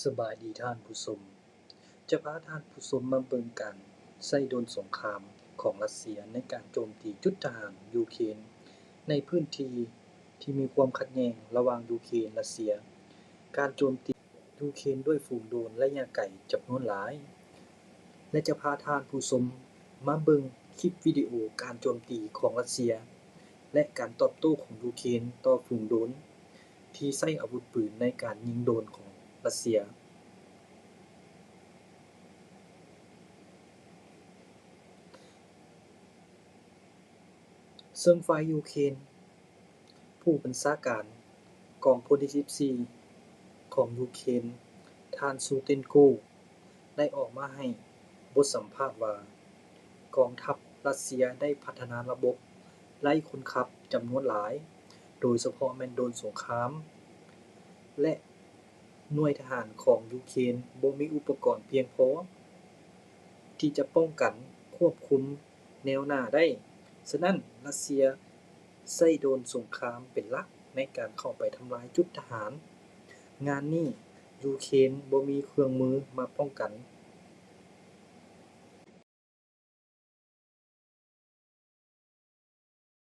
ສະບາຍດີທ່ານຜູ້ຊົມ. ຈະພາທ່ານຜູ້ຊົມມາເບິ່ງການໃຊ້ໂດຣນສົງຄາມຂອງຣັດເຊຍໃນການໂຈມຕີຈຸດທະຫານຢູເຄຣນໃນພື້ນທີ່ທີ່ມີຄວາມຂັດແຍ່ງລະຫວ່າງຢູເຄຣນ-ຣັດເຊຍ, ການໂຈມຕີຢູເຄຣນດ້ວຍຝູງໂດຣນໄລຍະໄກຈຳນວນຫຼາຍ ແລະ ຈະພາທ່ານຜູ້ຊົມມາເບິ່ງຄລິບວິດີໂອການໂຈມຕີຂອງຣັດເຊຍ ແລະ ການຕອບໂຕ້ຂອງຢູເຄຣນຕໍ່ຝູງໂດຣນທີ່ໃຊ້ອາວຸດປືນໃນການຍິງໂດຣນຂອງຣັດເຊຍ. ເຊິ່ງຝ່າຍຢູເຄຣນ, ຜູ້ບັນຊາການກອງພົນທີສິບສີ່ຂອງຢູເຄຣນ, ທ່ານ ຊູເຕັນໂກ ໄດ້ອອກມາໃຫ້ບົດສຳພາດວ່າ ກອງທັບຣັດເຊຍໄດ້ພັດທະນາລະບົບໄລ່ຄົນຂັບຈຳນວນຫຼາຍ, ໂດຍສະເພາະແມ່ນໂດຣນສົງຄາມ ແລະ ໜ່ວຍທະຫານຂອງຢູເຄຣນບໍ່ມີອຸປະກອນພຽງພໍທີ່ຈະປ້ອງກັນຄວບຄຸມແນວໜ້າໄດ້. ສະນັ້ນ, ຣັດເຊຍໃຊ້ໂດຣນສົງຄາມເປັນຫຼັກໃນການເຂົ້າໄປທຳລາຍຈຸດທະຫານ. ງານນີ້, ຢູເຄຣນບໍ່ມີເຄື່ອງມືມາປ້ອງກັນ